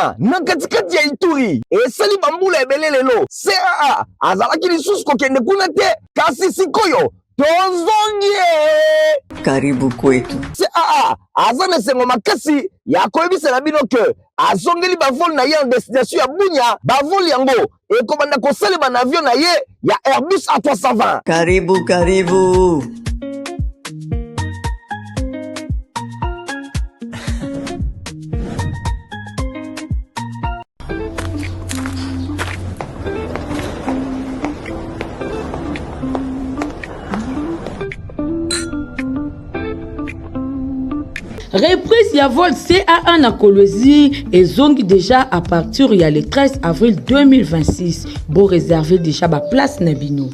Bunia, na katikati ya Ituri. Esali bambula ebele lelo, CAA azalaki lisusu kokende kuna te, kasi sikoyo tozongi. Karibu kwetu. CAA aza na esengo makasi ya koyebisa na bino ke azongeli bavol na ye en destination ya Bunia. Bavol yango ekobanda kosalema na avion na ye ya Airbus A320. Karibu, karibu. Reprise ya vol CAA na Kolwezi ezongi déjà à partir ya le 13 avril 2026. Bo réserver déjà ba place na bino.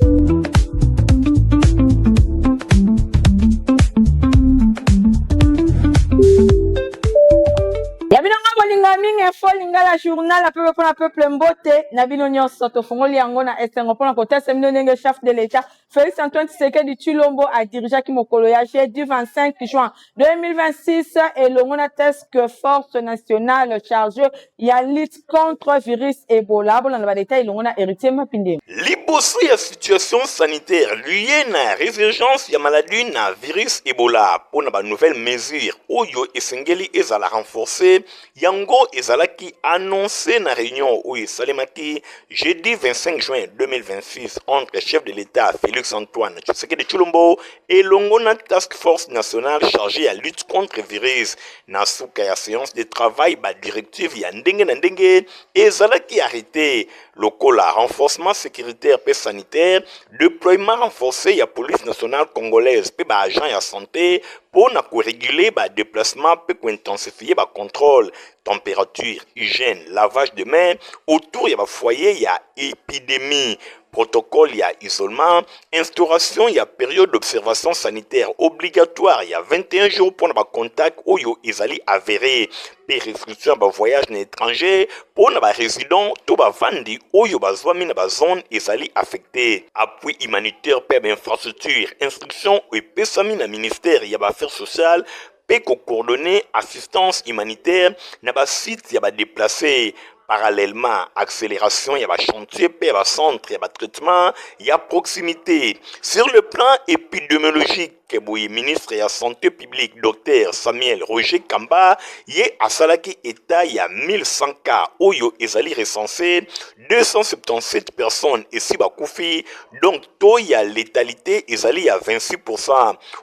Ya bino nga bolinga mingi info lingala journal ya peuple mpona peuple. Mbote na bino nyonso. Tofongoli yango na esengo mpona kotesa bino ndenge chef de l'État Félix Antoine Tshisekedi Tshilombo adirigeaki mokolo ya jeudi 25 juin 2026 elongo na Task Force nationale chargée ya lutte contre virus Ebola. Bolanda ba détails elongo na Héritier Mapinde. Liboso ya situation sanitaire liée na résurgence ya maladie na virus Ebola, mpo na ba nouvelles mesures oyo esengeli ezala renforcée, yango ezalaki annoncé na réunion oyo esalemaki jeudi 25 juin 2026 entre chef de l'État Félix Antoine Tshisekedi Tshilombo elongo na Task Force nationale chargée ya lutte contre virus. Na suka ya séance de travail, ba directive ya ndenge na ndenge ezalaki arrêté, lokola renforcement sécuritaire mpe sanitaire, déploiement renforcé ya police nationale congolaise mpe ba agent ya santé mpo na koréguler ba déplacement mpe kointensifier ba contrôle température, hygiène, lavage de mains autour ya ba foyer ya épidémie, protocole ya isolement, instauration ya période d'observation sanitaire obligatoire ya 21 jours mpona bacontact oyo ezali avéré, mpe restriction ya bavoyage na étranger mpona barésident to bavandi oyo bazwami na bazone ezali affecté, appui humanitaire mpe ya bainfrastructure, instruction epesami na ministère ya baaffaires sociales mpe kocoordonner assistance humanitaire na basite ya badéplacé. Parallèlement, accélération ya bachantier mpe ya bacentre ya batraitement ya proximité. Sur le plan épidémiologique boye, ministre ya santé publique Dr Samuel Roger Kamba ye asalaki état ya 1100 cas oyo ezali recensé, 277 personnes esi bakufi, donc taux ya létalité ezali ya 26.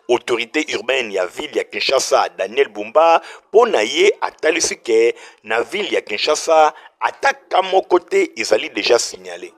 Autorité urbaine ya ville ya Kinshasa Daniel Bumba, mpo na ye atalisi ke na ville ya Kinshasa ata ka moko te ezali déjà signalé.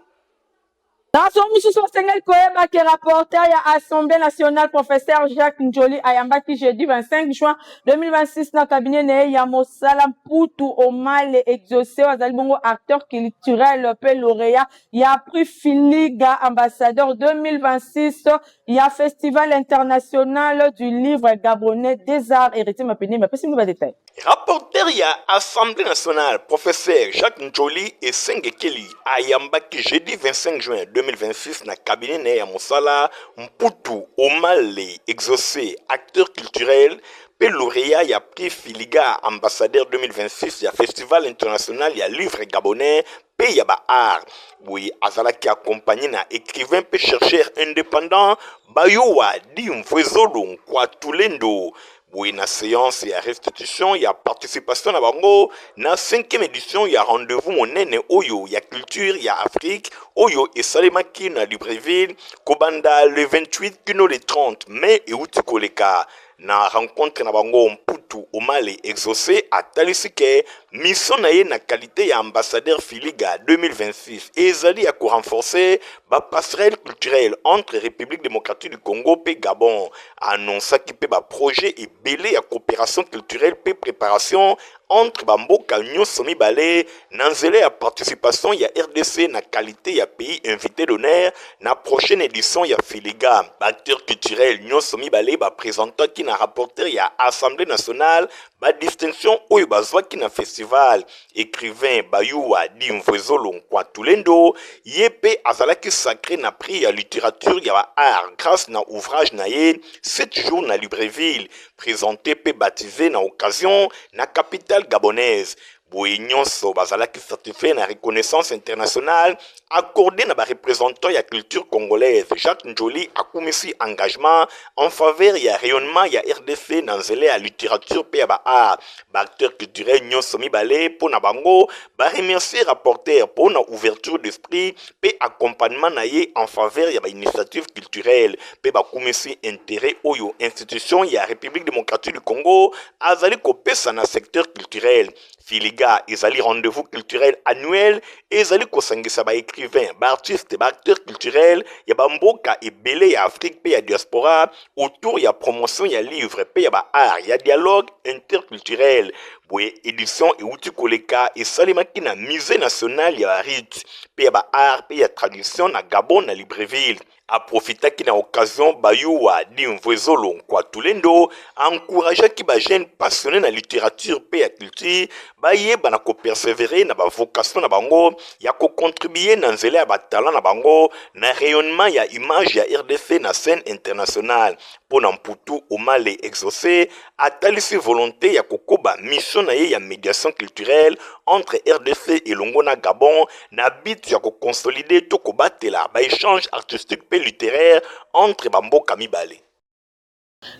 Naso mosusu, osengeli koyeba ke rapporteur ya Assemblée nationale professeur Jacques Njoli ayambaki jeudi 25 juin 2026 na cabinet na ye ya mosala Mputu Omale Exaucé, oyo azali bongo acteur culturel mpe lauréat ya prix Filiga ambassadeur 2026 ya Festival international du livre gabonais des arts. Héritier Mapene apesi bino badetail. Rapporteur ya Assemblée nationale professeur Jacques Njoli Esengekeli ayambaki jeudi 25 juin 2026 na cabinet na ye ya mosala Mputu Omale Exaucé, acteur culturel mpe lauréat ya prix Filiga ambassadeur 2026 ya Festival international ya livre gabonais mpe ya baart. Boye azalaki accompagné na écrivain mpe chercheur indépendant Bayowa Di Mvwezolo Nkwatulendo. Boye na séance ya restitution ya participation na bango na 5e édition ya rendez-vous monene oyo ya culture ya Afrique oyo esalemaki na Libreville kobanda le 28 kino le 30 mai euti koleka. Na rencontre na bango, Mputu Omale Exaucé atalisi ke mission na ye na qualité ya ambassadeur Filiga 2026 ezali ya korenforcer bapasserelle culturelle entre République démocratique du Congo mpe Gabon. Annonçaki mpe baprojet ebele ya coopération culturelle mpe préparation entre bamboka nyonso mibale na nzela ya participation ya RDC na qualité ya pays invité d'honneur na prochaine édition ya Filiga. Baacteur culturel nyonso mibale baprésentaki na rapporteur ya Assemblée nationale badistinction oyo bazwaki na festival. Écrivain Bayuwa Dimvwezolo Nkwatulendo ye mpe azalaki sacré na prix ya littérature ya baart grâce na ouvrage na ye 7 jours na Libreville, présenté mpe baptisé na occasion na capitale gabonaise. Boye nyonso bazalaki certifie na reconnaissance internationale accordée na ba représentants ya culture congolaise. Jacques Ndjoli akumisi engagement en faveur ya rayonnement ya RDC na nzela ya littérature mpe ya ba art. Ba acteurs culturels nyonso mibale mpo na bango ba remercier rapporteur mpo na ouverture d'esprit mpe accompagnement na ye en faveur ya ba initiative culturelle mpe bakumisi intérêt oyo institution ya République démocratique du Congo azali kopesa na secteur culturel. Filiga ezali rendez-vous culturel annuel ezali kosangisa ba écrivains, ba artistes, ba acteurs culturels ya bamboka ebele ya Afrique mpe ya diaspora autour ya promotion ya livre mpe ya ba art ya dialogue interculturel. Boye edition euti koleka esalemaki na Musée national ya ba rites mpe ya ba art mpe ya tradition na Gabon na Libreville. Aprofitaki na occasion Bayuwa Dimvuezolo Nkwatulendo encourageaki ba jeunes passionnés na littérature mpe ya culture bayeba na koperseverer na ba vocation na bango ya kocontribuer na nzela ya ba talent na bango na rayonnement ya image ya RDC na scène internationale. Mpo na Mputu Omale Exaucé, atalisi volonte ya kokoba mission na ye ya mediation culturelle entre RDC elongo na Gabon na but ya kokonsolider to kobatela ba echanges artistiques mpe littéraires entre bamboka mibale.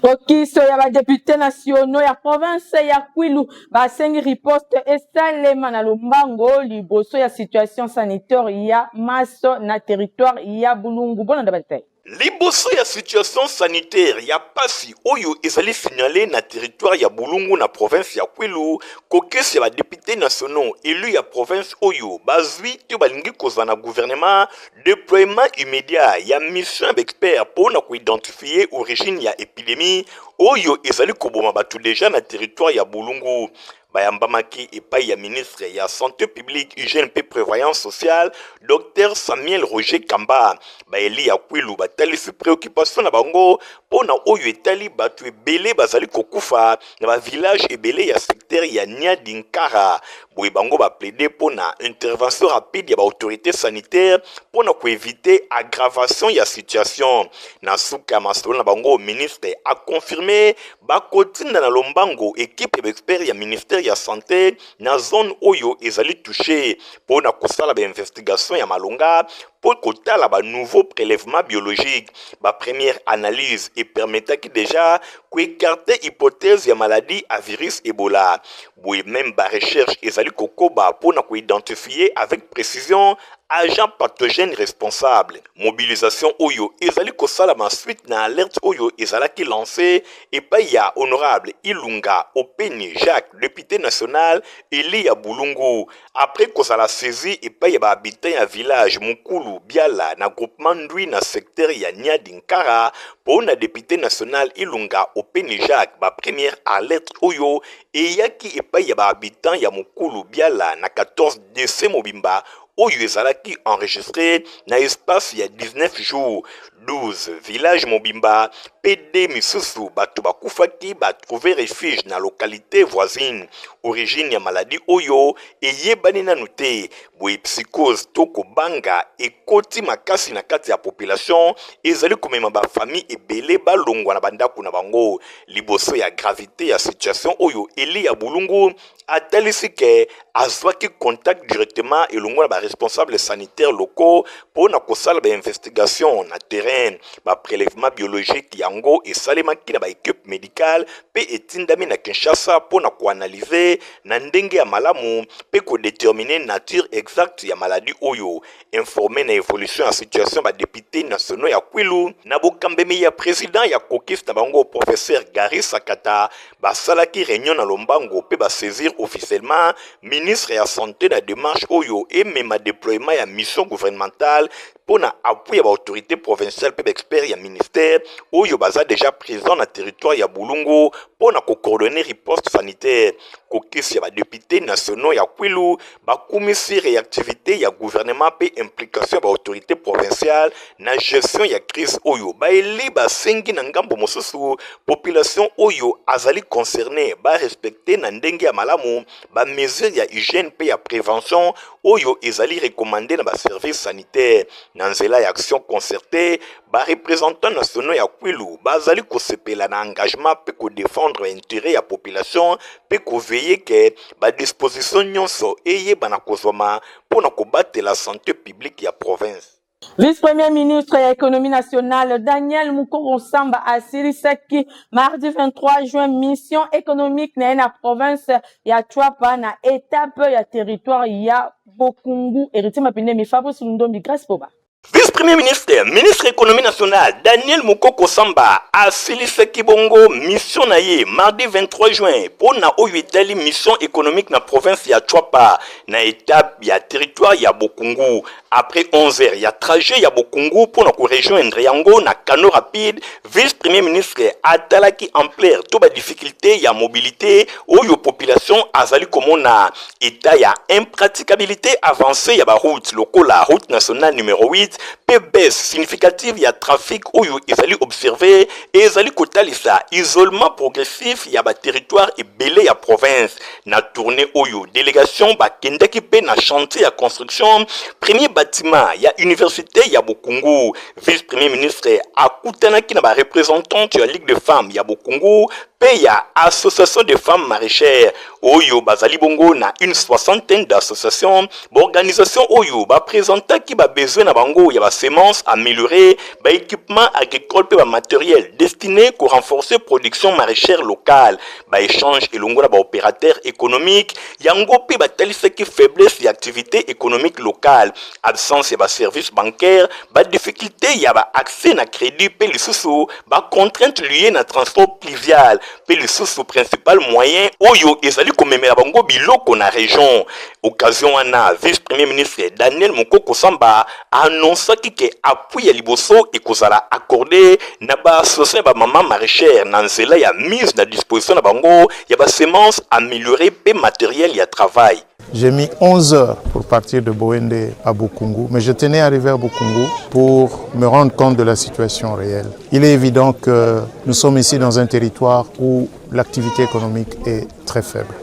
Kokiso ya ba députés nationaux ya province ya Kwilu basengi riposte esalema na lombango liboso ya situation sanitaire ya maso na territoire ya Bulungu. Bolanda ba détails. Liboso ya situation sanitaire ya pasi oyo ezali signale na territoire ya Bulungu na province ya Kwilu, caucus ya ba deputes nationaux elus ya province oyo bazwi to balingi kozwa na gouvernement deploiement immédiat ya mission ya ba experts mpo na koidentifie origine ya epidemie oyo ezali koboma bato deja na territoire ya Bulungu. Bayambamaki epai ya ministre ya Sante publique, hygiène mpe prévoyance sociale, Dr Samuel Roger Kamba. Baeli ya Kwilu batalisi préoccupation na bango mpo na oyo etali bato ebele bazali kokufa na ba village ebele ya secteur ya Niadi Nkara. Boye bango baplaide mpo na intervention rapide ya ba autorités sanitaires mpo na koevite aggravation ya situation. Na suka ya masolo na bango, ministre aconfirme bakotinda na lombango ekipe ya baexpert ya ministère ya sante na zone oyo ezali touche mpo na kosala bainvestigation ya malonga mpo kotala ba nouveau prélèvement biologique. Ba première analyse epermetaki déjà koekarte hypothèse ya maladie à virus Ebola. Boye meme ba recherche ezali kokoba mpo na koidentifie avec précision agent pathogène responsable. Mobilisation oyo ezali kosalama suite na alerte oyo ezalaki lancée epai ya honorable Ilunga Openi Jacques, député national élu ya Bulungu, après kozala saisi epai ya ba habitants ya village Mukulu Biala na groupement Ndui na secteur ya Niadi Nkara. Mpo na député national Ilunga Openi Jacques, ba première alerte oyo eyaki epai ya ba habitants ya Mukulu Biala na 14 décès mobimba oyo ezalaki enregistré na espace ya 19 jours, 12 village mobimba mpe de misusu bato bakufaki batrouve refuge na localité voisine. Origine ya maladie oyo eyebani nanu te. Boye psychose to kobanga ekoti makasi na kati ya population, ezali komema bafamille ebele balongwa na bandako na bango. Liboso ya gravité ya situation oyo, eli ya Bulungu atalisi ke azwaki contact directement elongo na baresponsable sanitaire locaux mpo na kosala bainvestigation na terrain. Baprélèvement biologique yango esalemaki na baequipe médicale mpe etindami na Kinshasa mpo na koanalyse na ndenge ya malamu mpe kodetermine nature exacte ya maladie oyo. Informé na évolution ya situation, badepute nationaux ya Kwilu na bokambemi ya président ya caucus na bango, professeur Gary Sakata, basalaki réunion na lombango mpe basaisir officiellement ministre ya santé na démarche oyo emema déploiement ya mission gouvernementale mpo na appui ya baautorité provinciale mpe baexpert ya ministère oyo baza déjà présent na territoire ya Bulungu mpo na kocoordonner riposte sanitaire. Caucus ya badepute nationaux ya Kwilu bakumisi réactivité ya gouvernement mpe implication ya baautorité provinciale na gestion ya crise oyo. Baeli basengi na ngambo mosusu population oyo azali concerné barespecte na ndenge ya malamu bamesure ya hygiène mpe ya prévention oyo ezali recommandé na baservice sanitaire. Na nzela ya action concertee, ba representants nationaux ya Kwilu bazali kosepela na engagement mpe ko defendre interet ya population mpe ko veiller que ba dispositions nionso eyebana kozwama mpo na kobatela sante publique ya province. Vice-premier ministre ya Economie nationale Daniel Mukoko Nsamba asilisaki mardi 23 juin mission économique na ye na province ya Tshuapa na etape ya territoire ya Bokungu. Héritier Mapindemi, Fabrice Lundombi, Grace Poba. Vice-premier ministre, ministre économie nationale Daniel Mukoko Samba asilisaki bongo mission na ye mardi 23 juin mpo na oyo etali mission économique na province ya Tshuapa na etape ya territoire ya Bokungu. Après 11 heures ya trajet ya Bokungu mpo na korejoindre yango na canot rapide, vice-premier ministre atalaki ampleur to ba difficultés ya mobilité oyo population azali komona, etat ya impraticabilité avancée ya ba routes lokola route nationale numero 8 mpe baisse significative ya trafic oyo ezali observe ezali kotalisa isolement progressif ya ba territoires ebele ya province. Na tournee oyo, delegation bakendaki mpe na chantier ya construction premier batiment ya universite ya Bokungu. Vice-premier ministre akutanaki na ba representantes ya Ligue des femmes ya Bokungu mpe ya Association des femmes maraichères oyo bazali bongo na une soixantaine d'associations, ba organisations oyo ba presentaki ba besoins na bango ya ba semences ameliorees, ba equipements agricoles mpe ba materiels destines ko renforcer production maraichère locale. Ba echanges elongo na ba operateurs economiques yango mpe batalisaki faiblesse ya activite economique locale, absence ya ba services bancaires, ba difficultes ya ba accès na credit mpe lisusu ba contraintes liees na transport pluvial mpe lisusu principal moyen oyo ezali komemela bango biloko na region. Occasion wana, vice-premier ministre Daniel Mukoko Samba a annoncaki que appui ya liboso ekozala accorde na ba associations ya ba mamans maraichères na nzela ya mise na disposition na bango ya ba semences ameliorees mpe materiel ya travail. J'ai mis 11 heures pour partir de Boende à Bokungu, mais je tenais à arriver à Bokungu pour me rendre compte de la situation réelle. Il est évident que nous sommes ici dans un territoire où l'activité économique est très faible.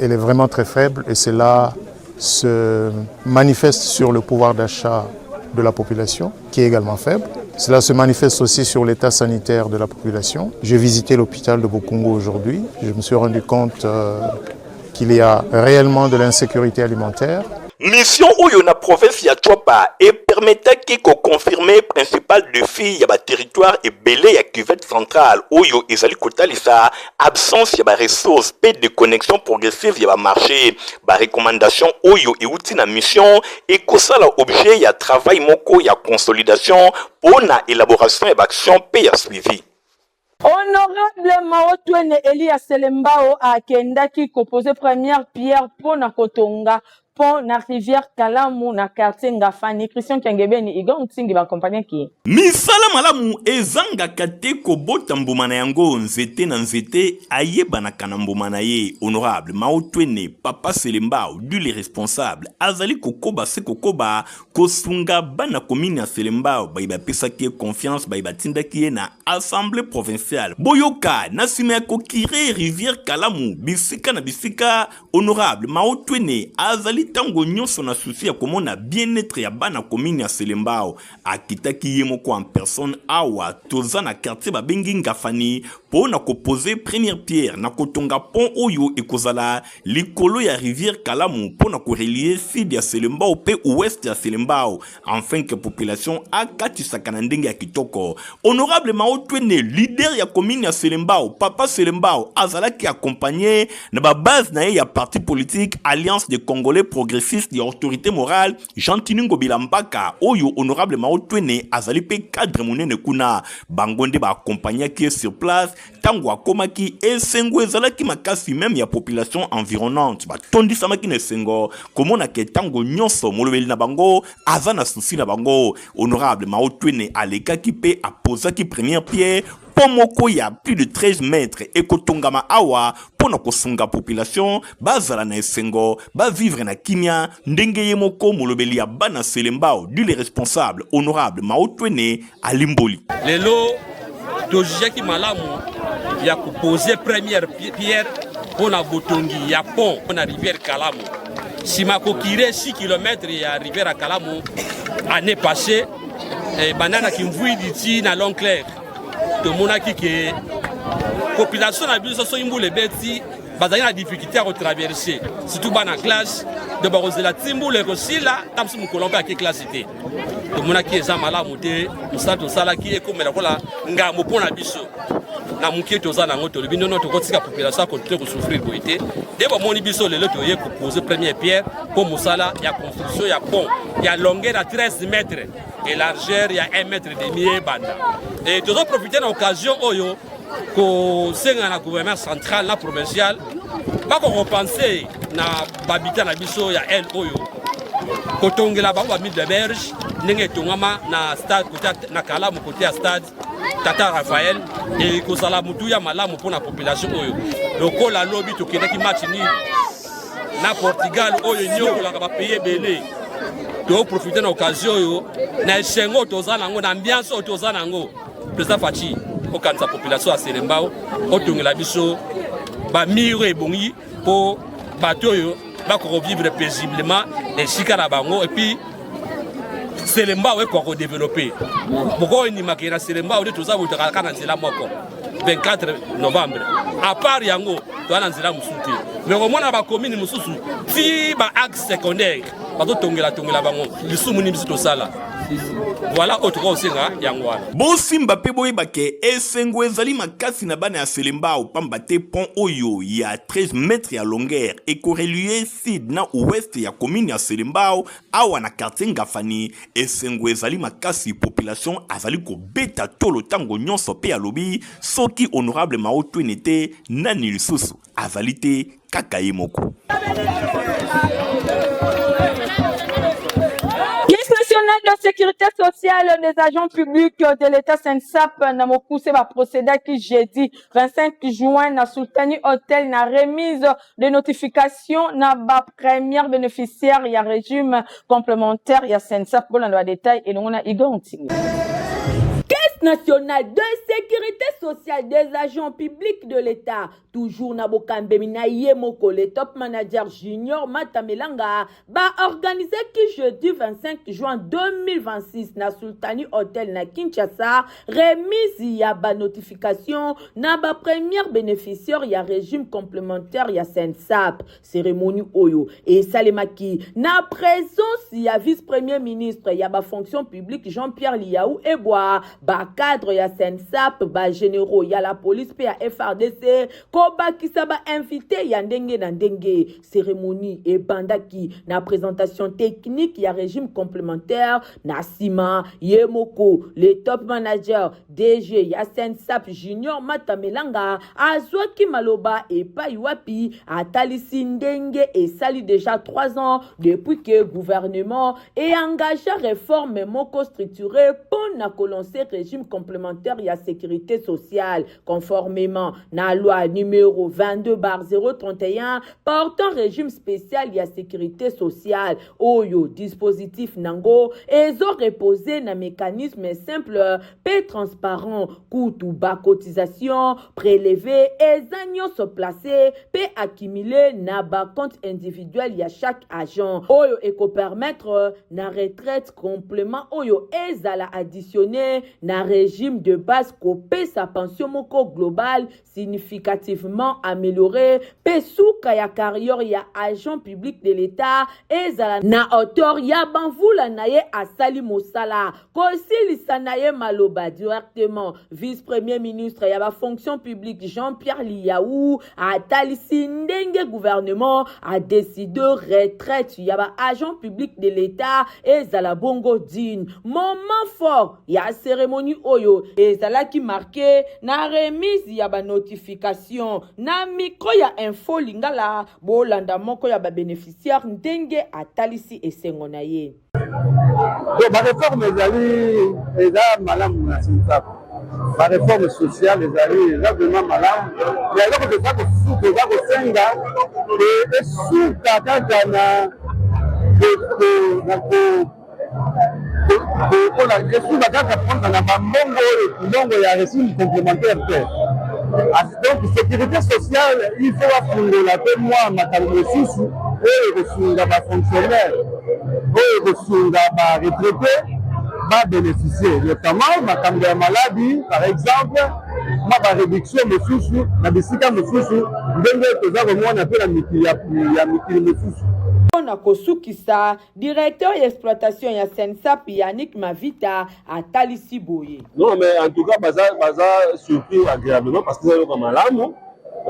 Elle est vraiment très faible et cela se manifeste sur le pouvoir d'achat de la population, qui est également faible. Cela se manifeste aussi sur l'état sanitaire de la population. J'ai visité l'hôpital de Bokungu aujourd'hui. Je me suis rendu compte qu'il y a réellement de l'insécurité alimentaire. Mission oyo na province ya Tshuapa e permettaki ko confirmer principal defi ya ba territoires ebele ya cuvette centrale oyo ezali kotalisa absence ya ba ressources mpe deconnexion progressive ya ba marches. Ba recommandations oyo ewuti na mission ekosala objet ya travail moko ya consolidation mpo na elaboration ya ba actions mpe ya suivi. Honorable Maotwene Eliya Selembao akendaki ko poser première pierre mpo na kotonga pont na rivière Kalamu na quartier Ngafani. Christian Kiangebeni, Igor Nsingi ba accompagnaki ye. Misala malamu ezangaka te kobota mbuma na yango, nzete na nzete ayebanaka na mbuma na ye. Honorable Maotwene Papa Selembao dit le responsable azali kokoba se kokoba kosunga bana commune ya Selembao baye bapesaki ye confiance, baye batindaki ye na Assemblee provinciale. Boyoka, na sima ya ko curer rivière Kalamu bisika na bisika, honorable Maotwene azali tango nionso na souci ya komona bien-etre ya bana commune ya Selembao. Akitaki ye moko en personne awa toza na quartier babengi Ngafani po na ko poser première pierre na kotonga pont oyo ekozala likolo ya rivière Kalamu po na ko relier sud ya Selembao pe ouest ya Selembao enfin que population akatisaka na ndenge ya kitoko. Honorable Mao Twene, leader ya commune ya Selembao, papa Selembao azalaki accompagné na ba base na ye ya parti politique Alliance des Congolais Progressistes ya autorité morale Gentiny Ngobila Mbaka, oyo honorable Mao Twene azali pe cadre monene kuna. Bango nde ba accompagnaki ye sur place Tango akomaki, esengo ezalaki makasi meme ya population environnante batondisamaki na esengo komona ke tango nyonso molobeli na bango aza na souci na bango. Honorable Mao Twene alekaki pe apozaki première pierre pont moko ya plus de 13 mètres ekotongama awa mpo na kosunga population bazala na esengo, ba vivre na kimia, ndenge ye moko molobeli ya bana Selembao dit le responsable honorable Mao Twene alimboli. Lelo tozijaki malamu ya kopose première pierre mpo na botongi ya pont na rivière Kalamu. Nsima ya kokire 6 km ya rivière ya Kalamu année passée, eh, banda na Kimvuidi ti na Long Clair, tomonaki ke population na biso soki mbula ebeti bazali na difficulté ya kotraverse, surtout bana classe de bakozela ti mbula ekosila, ta mosusu mokolo mpe ake classe te. Tomonaki eza malamu te, mosala tosalaki ekomela lokola ngambo mpo na biso na moke toza nango. Tolobi nono, tokotika population akontinue kosouffrir boye te. Nde bomoni biso lelo toye kopose première pierre mpo mosala ya construction ya pont ya longueur ya 13 mètres et largeur ya 1 mètre demi ebanda. E tozoprofite na occasion oyo kosenga na gouvernement central na provincial bakorepense na babita na biso ya aile oyo, kotongela bango bamile de berge ndenge etongama na stade kote na Kalamu, kote ya stade Tata Raphaël. Ekozala motuya malamu mpona population oyo. Lokola lobi tokendaki match nini na Portugal oyo enyokolaka bapays ebele, toprofite na occasion oyo, na esengo oyo toza nango, na ambiance oyo toza nango, président Fatshi okanisa population ya Selembao, otongela biso bamire ebongi mpo bato oyo bakoka vivre paisiblement na esika na bango, et puis Selembao ekoka kodévelopper. Boko endimaka na Selembao nde toza boye, kaka na nzela moko 24 novembre. À part yango, toza na nzela mosusu te. Mais komona bacommune mosusu ti baaxe secondaire bazotongela tongela bango, lisumu nini biso tosala? Voilà oyo tokoka kosenga yango wana. Bosimba mpe boyeba ke esengo ezali makasi na bana ya Selembao, pamba te pont oyo ya 13 mètres ya longueur ekorelier sud na ouest ya commune ya Selembao awa na quartier Ngafani. Esengo ezali makasi, population azali kobeta tolo ntango nyonso mpe alobi soki honorable Mao Twene te, nani lisusu? Azali te kaka ye moko. Caisse nationale de sécurité sociale des agents publics de l'État, CNSSAP na mokuse, baprocédaki jeudi 25 juin na Sultani Hotel na remise de notification na bapremière bénéficiaire ya régime complémentaire ya CNSSAP. Bolanda badétail elongo na Igor Ntingi. Caisse nationale de sécurité sociale des agents publics de l'État, toujours na bokambemi na ye moko le top manager Junior Matamelanga, baorganizaki jeudi 25 juin 2026 na Sultani Hotel na Kinshasa remise ya banotification na bapremière bénéficiaire ya régime complémentaire ya CNSSAP. Cérémonie oyo esalemaki na présence ya vice-premier ministre ya bafonction publique Jean-Pierre Lihau Ebwa, bacadre ya CNSSAP, bagénéraux ya la police mpe ya FARDC, kobakisa bainvité ya ndenge na ndenge. Cérémonie ebandaki na présentation technique ya régime complémentaire. Na nsima, ye moko le top manager DG ya CNSSAP Junior Matamelanga azwaki maloba, epai wapi atalisi ndenge esali déjà 3 ans depuis que gouvernement eengage réforme moko structurée mpo na kolancer régime complémentaire ya sécurité sociale conformément na loi numéro 22/031 portant régime spécial ya sécurité sociale, oyo dispositif nango ezorepose na mécanisme simple mpe transparent. Kutu bacotisation prélevé eza nyonso placé mpe accumulé na bacompte individuel ya chaque agent, oyo ekopermettre na retraite complément oyo ezala additionné na régime de base, kopesa pension moko globale significativement amélioré, mpe suka ya carrière ya agent public de l'État ezala na hauteur ya bamvula na ye asali mosala. Kosilisa na ye maloba directement, vice-premier ministre ya bafonction publique Jean-Pierre Lihau atalisi ndenge gouvernement adécide retraite ya baagent public de l'État ezala bongo digne. Moment fort ya cérémonie oyo ezalaki marqué na remise ya banotification. Na micro ya Info Lingala, bolanda moko ya babénéficiaire ndenge atalisi esengo na ye. Donc baréforme ezali, eza malamu na CNSSAP. Baréforme sociale ezali, eza vraiment malamu. Mais eloko toza kosenga, esuka kaka na esuka kaka mpona na bambongo oyo, mbongo ya régime complémentaire te. Donc sécurité sociale, il faut bafungola mpe mwa makambo mosusu. oyo ekosunga ba fonctionnaire oyo ekosunga ba retraite ba bénéficier notamment makambo ya maladi par exemple mwa ba réduction mosusu na bisika mosusu ndenge toza komona mpe na mikili ya mikili mosusu. Mpo na kosukisa, directeur ya exploitation ya CNSAP Yannick Mavita atalisi boye. Non mais en tout cas baza baza surpris agréablement parce que eza eloko ya malamu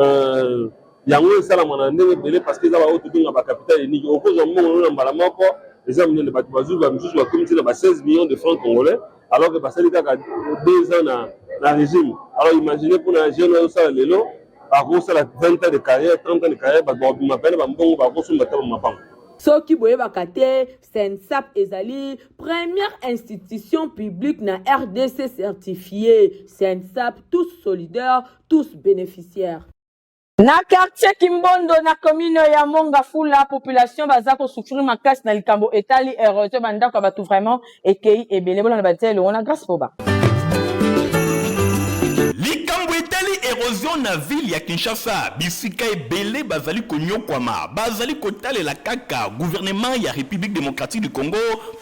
euh, yango esalama na ndenge ebele parce que eza baoyo tobenga ba capital unique okozwa mbongo na mbala moko eza monene bato bazwi bamisusu bakomi ti na ba 16 millions de francs congolais alors que basali kaka deux ans na, na régime alors imaginez mpona jeune azosala lelo akosala 20 ans de carrière 30 ans de carrière bato bakobima pene bambongo bakosomba ata bamapango Soki boyebaka te, CNSAP ezali première institution publique na rdc certifiee. CNSAP, tous solidaires, tous bénéficiaires. Na quartier Kimbondo na commune ya Mont-Ngafula population baza ko souffrir makasi na likambo etali erosion ba ndako ya bato vraiment ekei ebele bolanda ba detail elongo na Grace Poba. Likambo etali erosion na ville ya Kinshasa, bisika ebele bazali konyokwama, bazali kotalela kaka gouvernement ya Republique democratique du Congo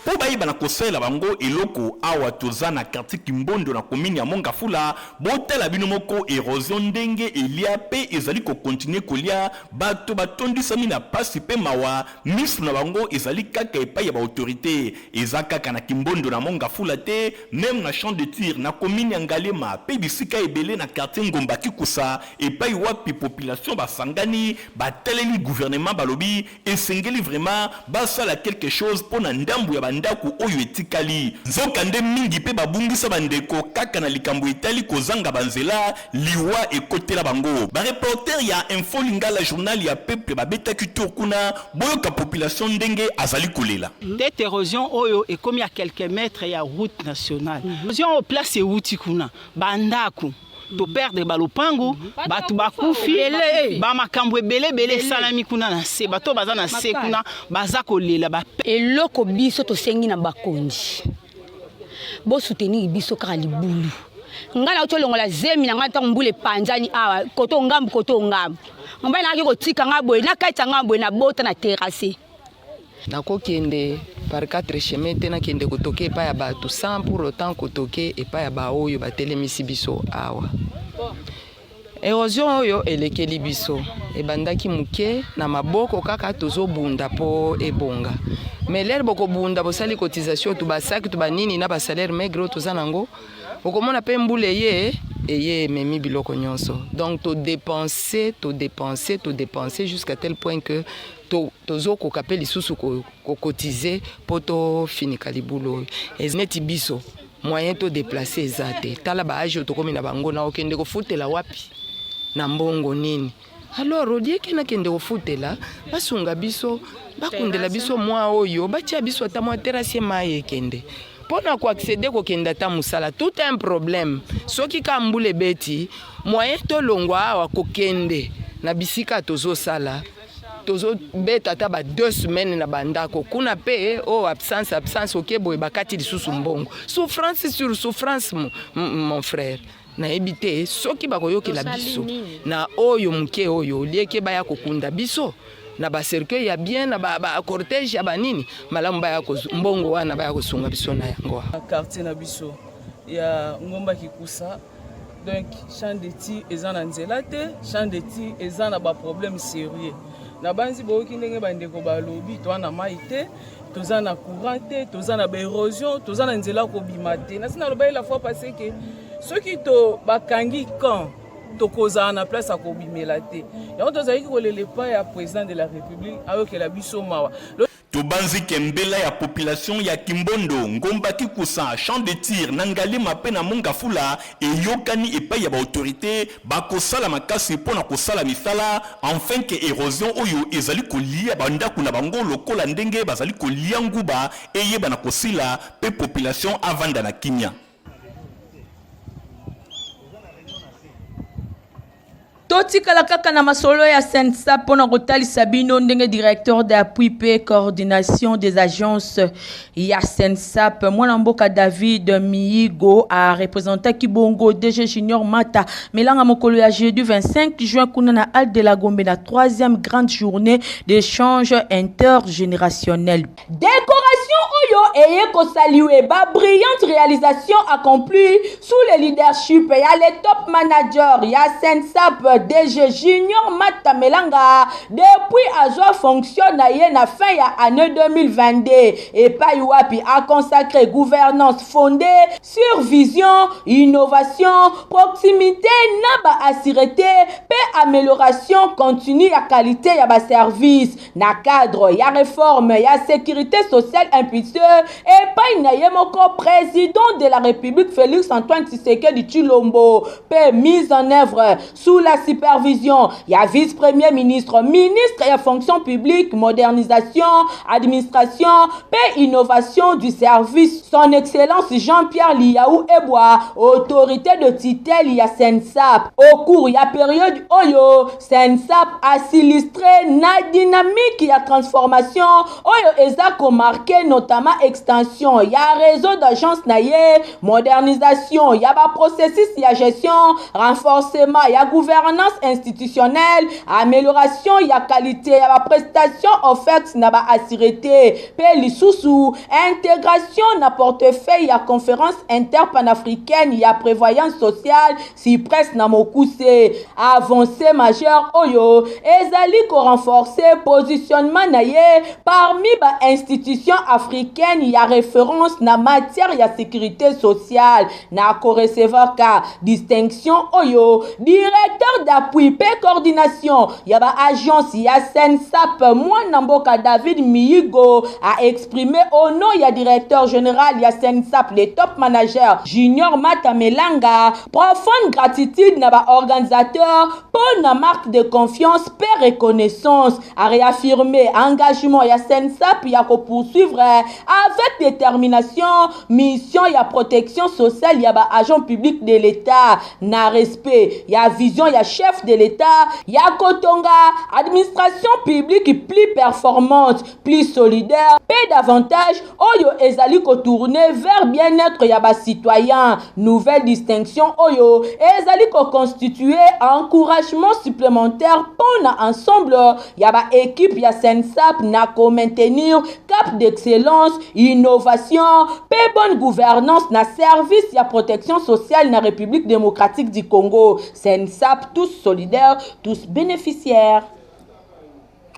mpo bayeba na kosalela bango eloko. Awa toza na quartier Kimbondo na commune ya Mont-Ngafula, Botala bino moko erosion ndenge elia pe ezali ko continuer kolia, bato batondisami na pasi pe mawa, misu na bango ezali kaka epai ya ba autorites. Eza kaka na Kimbondo na Mont Ngafula te, meme na Champ de Tir, na commune ya Ngaliema pe bisika ebele na quartier Ngomba Kikusa epai wapi population basangani bataleli gouvernement balobi Esengeli vraiment basala quelque chose pona ndambu ya ba ndaku oyo etikali. Nzoka nde mingi pe babungisa ba ndeko kaka na likambo etali kozanga ba nzela, liwa ekotela bango. Ba reporters ya Info Lingala journal ya peuple babetaki tour kuna, boyoka population ndenge azali kolela. Tete erosion oyo ekomi à quelques mètres ya route nationale. Erosion oyo place ewuti kuna ba ndaku to perdre ba lopango bato bakufi ba makambo ebele ebele esalami kuna na se bato baza na se kuna baza kolela ba eloko biso tosengi na bakonzi bosoutenir biso kaka libulu ngai nauti olongola zemi na ngai ntango mbula epanzani awa koto ngambu koto ngambu mobali nangaki kotika ngai boye nakatisa ngai boye nabota na terrasse Nakokende par quatre chemins te, nakende kotoke epai ya bato sans pour autant kotoke epai ya baoyo batelemisi biso awa. Erosion oyo elekeli biso, ebandaki moke na maboko kaka tozobunda po ebonga. Mais l'heure bokobunda bosali cotisation tu ba sac tu ba nini na ba salaire maigre oyo toza nango, okomona pe mbula eye eye ememi biloko nyonso. Donc to depenser, to depenser, to depenser jusqu'à tel point que To, tozo koka pe lisusu ko, ko cotiser po to finika libulu oyo. Ez neti biso, moyen to deplacer eza te. Tala ba age oyo tokomi na bango, na okende kofutela wapi? Na mbongo nini? Alors au lieu ke nakende kofutela, basunga biso, bakundela biso mwa oyo, batia biso ata mwa terrasse mayi ekende. Po na ko acceder kokende ata musala, tout un problème. Soki kaka mbula ebeti, moyen tolongwa awa kokende na bisika tozosala, tozo beta ata ba deux semaines na ba ndako kuna pe oh absence absence oke boye bakati lisusu mbongo souffrance sur souffrance mon frère nayebi te soki bakoyokela biso na oyo moke oyo olieke baya kokunda biso na ba cercueil ya bien na ba, ba cortège ya banini malamu baya mbongo wana baya kosunga biso na yango quartier na biso ya ngomba kikusa donc champ de tir eza na nzela te champ de tir eza na baproblème sérieux nabanzi boyoki ndenge bandeko balobi toa na mai te toza na courant te toza na baérosion toza na nzela kobima te nasi nalobaki la fois passé ke soki to bakangi camp tokozala na place ya kobimela te yango tozalaki kolela epai ya président de la république ayokela biso mawa Tobanzi ke mbela ya population ya Kimbondo, Ngomba Kikusa, Champ de Tir, na Ngaliema pe na Mont Ngafula eyokani epayi ya ba autorites bakosala makasi po na kosala misala enfin que erosion oyo ezali kolia ba ndaku na bango lokola ndenge bazali kolia nguba eyebana kosila pe population avanda na kimia. Totikala kaka na masolo ya CNSA mpo na kotalisa bino ndenge directeur d'appui mpe coordination des agences ya CNSAP mwana mboka David Miyigo a representaki bongo DG Junior Mata Melanga mokolo ya jeudi 25 juin kuna na Halle de la Gombe na troisième grande journée d'échange intergénérationnel. Décoration oyo eye kosalue ba brillante réalisation accomplie sous le leadership ya le top manager ya CNSAP DG Junior Mata Melanga depuis azwa fonction na ye na fin ya année 2022 epai wapi a consacré gouvernance fondée sur vision, innovation, proximité na ba assuré te mpe amélioration continue ya qualité ya ba service na cadre ya réforme ya sécurité sociale impulsée epai na ye moko président de la République Félix Antoine Tshisekedi Tshilombo mpe mise en œuvre sous la supervision ya vice-premier ministre, ministre ya fonction publique, modernisation, administration mpe innovation du service son excellence Jean-Pierre Liyaou Ebwa, autorité de tutelle ya CNSAP. Au cours ya période oyo CNSAP a s'illustré na dynamique ya transformation oyo eza komarke notamment extension ya réseau d'agence na ye, modernisation ya ba processus ya gestion, renforcement ya gouvernance institutionnelle, amélioration ya qualité ya ba prestations offertes na ba assuré te mpe lisusu intégration na portefeuille ya conférence interpanafricaine ya prévoyance sociale CIPRES na mokuse. Avancée majeure oyo ezali ko renforcer positionnement na ye parmi ba institutions africaines ya référence na matière ya sécurité sociale. Na ko recevoir ka distinction oyo directeur d'appui pe coordination ya ba agence ya CNSAP mwana mboka David Miyigo a exprimé au nom ya directeur général ya CNSAP le top manager Junior Mata Melanga profonde gratitude na ba organisateurs mpo na marque de confiance pe reconnaissance. A réaffirmé engagement ya CNSAP ya ko poursuivre avec détermination mission ya protection sociale ya ba agents publics de l'État na respect ya vision ya chef de l'État ya kotonga administration publique plus performante, plus solidaire pe davantage oyo ezali ko tourner vers bien-être ya ba citoyens. Nouvelle distinction oyo ezali ko constituer encouragement supplémentaire pona ensemble ya ba equipe ya CNSAP na ko maintenir cap d'excellence, innovation pe bonne gouvernance na service ya protection sociale na République démocratique du Congo. CNSAP, tous solidaires, tous bénéficiaires.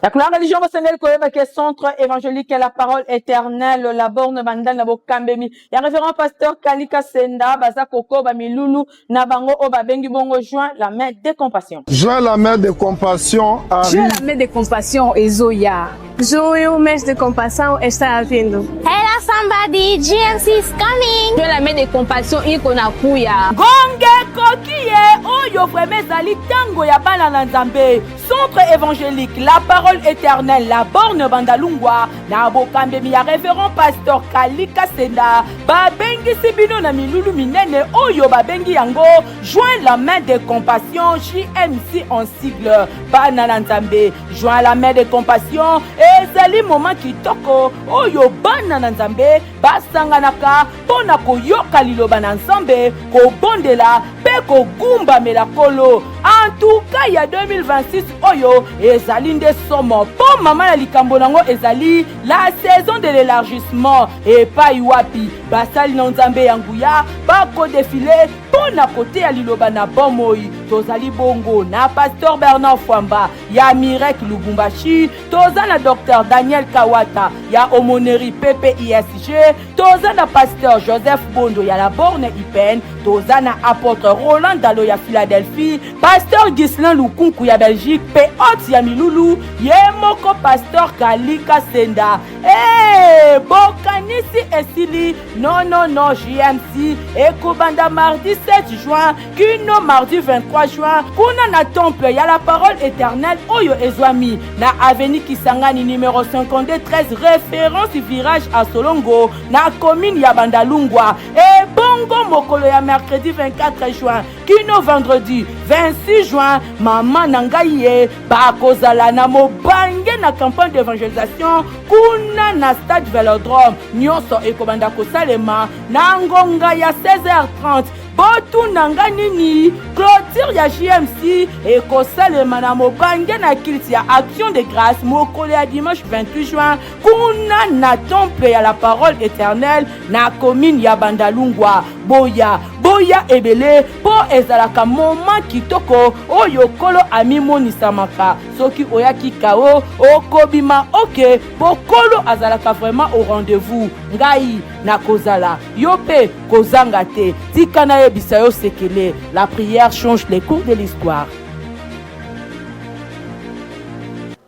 Ya kuna religion bosengeli koyeba ke centre évangélique ya la parole éternelle la borne bandal na bokambemi ya révérend pasteur Kalika Senda baza kokoba milulu na bango oyo babengi bongo joint la main de compassion. Joint la main de compassion arrive. Joint la main de compassion ezoya. Junho, mês de compaixão está vindo. Hello somebody, GMC is coming. Joint la main de compassion iko na kuya. Ngonge ekoki ye oyo vraiment ezali tango ya bana na Nzambe. Centre évangélique La Parole Éternelle La Borne Bandalungwa na bokambemi ya révérend pasteur Kalika Senda babengisi bino na milulu minene oyo babengi yango Joint la main de compassion JMC en sigle. Bana na Nzambe, joint la main de compassion ezali moment kitoko oyo bana na Nzambe basanganaka mpo na koyoka liloba na Nzambe, kobondela mpe kogumbamela Nkolo. Antuka ya 2026 oyo ezali nde somo mpo mama ya likambo nango ezali la saison de l'élargissement, epai wapi basali na Nzambe ya nguya bakodefile mpo na koteya liloba na bomoi. Tozali bongo na Pasteur Bernard Fwamba ya Mirek Lubumbashi, toza na Dr Daniel Kawata ya Omoneri PPISG, toza na Pasteur Joseph Bondo ya la Borne IPN, toza na Apôtre Roland Dalo ya Philadelphie, Pasteur Ghislain Lukunku ya Belgique pe hôte ya milulu ye moko Pasteur Kalika Senda. Hey, bokanisi esili non non non, JMC ekobanda mardi 7 juin kino mardi 23 juin kuna na temple ya la parole éternelle oyo ezwami na avenue Kisangani numéro 52 13 référence virage à Solongo na commune ya Bandalungwa. Ebongo. Bongo mokolo ya mercredi 24 juin kino vendredi 26 juin, mama na ngai ye bakozala na mobange na campagne d'evangelisation kuna na stade Velodrome. Nyonso ekobanda kosalema na ngonga ya 16h30. Botuna nga nini? Clôture ya JMC ekosalema na mobange na culte ya Action de Grâce mokolo ya dimanche 28 juin kuna na temple ya la parole éternelle na commune ya Bandalungwa. Boya boya ebele mpo ezalaka moment kitoko oyo Nkolo amimonisamaka. Soki oyaki kao okobima oke, mpo Nkolo azalaka vraiment au rendez-vous. Ngai nakozala, yo mpe kozanga te. Tika nayebisa yo sekele, la prière change les cours de l'histoire.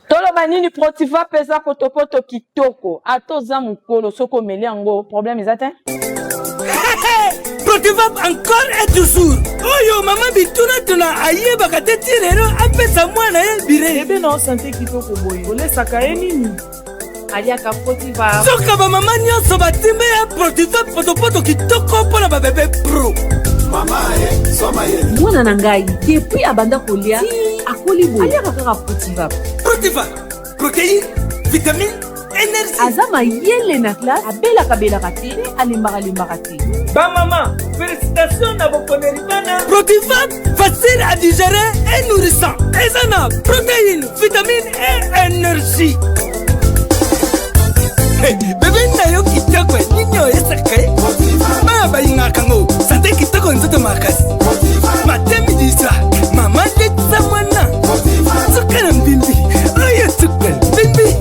Toloba nini protiva peza potopoto kitoko ata oza mukolo soki omeli yango problème eza te. Protivap encore et toujours oyo mama bitunatuna ayebaka te ti lelo apesa mwana ye bire bebe na sante kitoko boye olesaka ye nini aliaka protiva soka bamama nyonso batimbe ya protivap potopoto kitoko mpo na babebe pro mwana na ngai depuis abanda kolia akoli boye aliaka kaka protiva protiva protéine vitamine énergie aza mayele na classe abelaka belaka te mpe alembaka lembaka te bamama félicitation na boponeli bana protiva facile à digérer et nourrissant eza na protéine vitamine et énergie Hey, bebe na yo kitoko nini oyesaka ye bana balingaka ngo sante kitoko nzoto makasi matemi diswa mama ndetisa mwana suka na mbimbi oyo suka mbimbi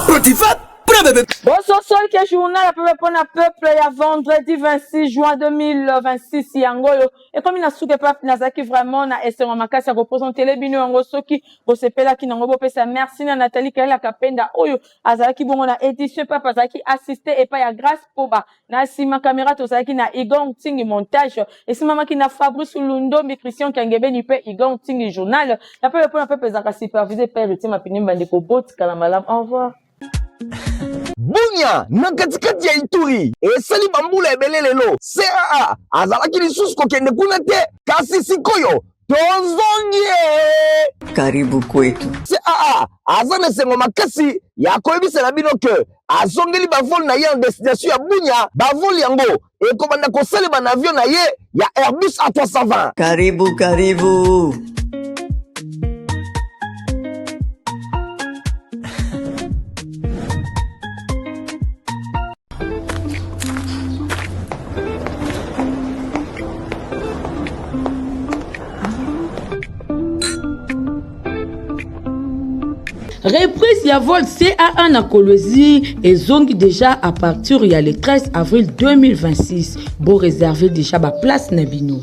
protiva mpona bebe bososoli ke journal ya peuple mpona peuple ya vendredi 26 juin 2026 yango oyo ekomi na suka epa nazalaki vraiment na esengo makasi ya kopresentele bino yango soki bosepelaki nango bopesa merci na Nathalie Kalela Kapenda oyo azalaki bongo na edition papa azalaki assiste epai ya Grace Poba na nsima kamera tozalaki na Igor Ntingi montage esimamaki na Fabrice Lundombi Christian Kangebeni mpe Igor Ntingi journal na pepe mpona pepe ezalaka supervise epai Héritier Mapini bandeko botikala malamu au revoir Bunia na katikati ya Ituri esali bambula ebele lelo CAA azalaki lisusu kokende kuna te kasi sikoyo tozongi Karibu kwetu. CAA aza na esengo makasi ya koyebisa na bino ke azongeli bavole na ye en destination ya Bunia. Bavole yango ekobanda kosalema na avion na ye ya Airbus A320. Karibu, karibu. Reprise ya vol CAA na Kolwezi ezongi déjà à partir ya le 13 avril 2026. Bo réserver déjà ba place na bino.